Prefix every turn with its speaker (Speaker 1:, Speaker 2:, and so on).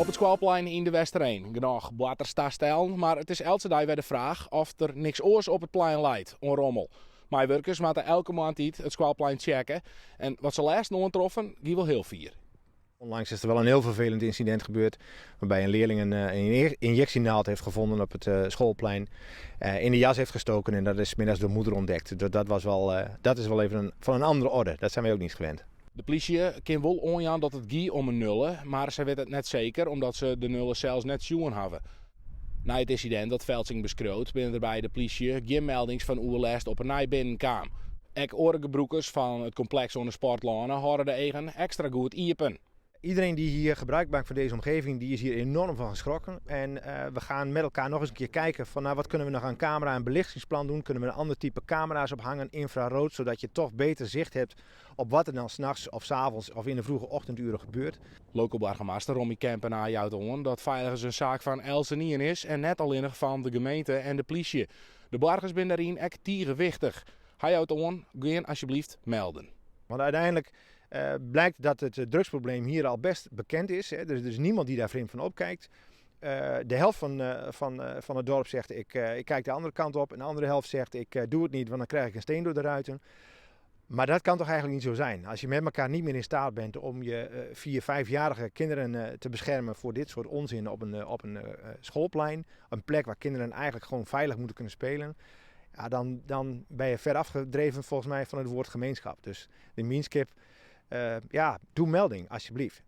Speaker 1: Op it skoalplein yn De Westereen genôch boarterstastellen, mar it is eltse dei wer de fraach oft der niks oars op it plein leit oan rommel. Meiwurkers moatte elke moarntiid it skoalplein tsjekke en wat se lêsten oantroffen gie wol hiel fier.
Speaker 2: Onlangs is er wel een heel vervelend incident gebeurd, waarbij een leerling een injectienaald heeft gevonden op het schoolplein, in de jas heeft gestoken en dat is middags door moeder ontdekt. Dat was wel, dat is wel even van een andere orde, dat zijn wij ook niet gewend.
Speaker 1: De plysje kin wol oanjaan dat it gie om in nulle, mar sy witte it net seker omdat se de nulle sels net sjoen hawwe. Nei it ynsidint dat Veldsink beskriuwt, binne der by de plysje gjin meldings fan oerlêst op 'e nij binnenkaam. Ek oare gebrûkers fan it kompleks oan de Sportloane hâlde de eagen ekstra goed iepen.
Speaker 2: Iedereen die hier gebruik maakt van deze omgeving, die is hier enorm van geschrokken. En we gaan met elkaar nog eens een keer kijken van, nou, wat kunnen we nog aan camera- en belichtingsplan doen? Kunnen we een ander type camera's ophangen, infrarood, zodat je toch beter zicht hebt op wat er dan 's nachts of 's avonds of in de vroege ochtenduren gebeurt.
Speaker 1: Lokoboargemaster Rommy Kempenaar jout oan dat feiligens in saak fan eltsenien is en net allinnich fan de gemeente en de plysje. De boargers binne dêryn ek tige wichtich. Hy jout oan, gean asjebleaft melden.
Speaker 2: Want uiteindelijk blijkt dat het drugsprobleem hier al best bekend is. Hè. Er is dus niemand die daar vreemd van opkijkt. De helft van het dorp zegt: ik kijk de andere kant op. En de andere helft zegt: ik doe het niet, want dan krijg ik een steen door de ruiten. Maar dat kan toch eigenlijk niet zo zijn. Als je met elkaar niet meer in staat bent om je 4-, 5-jarige kinderen te beschermen voor dit soort onzin op een schoolplein. Een plek waar kinderen eigenlijk gewoon veilig moeten kunnen spelen. Ja, dan ben je ver afgedreven volgens mij van het woord gemeenschap. Dus de mienskip, ja, doe melding alsjeblieft.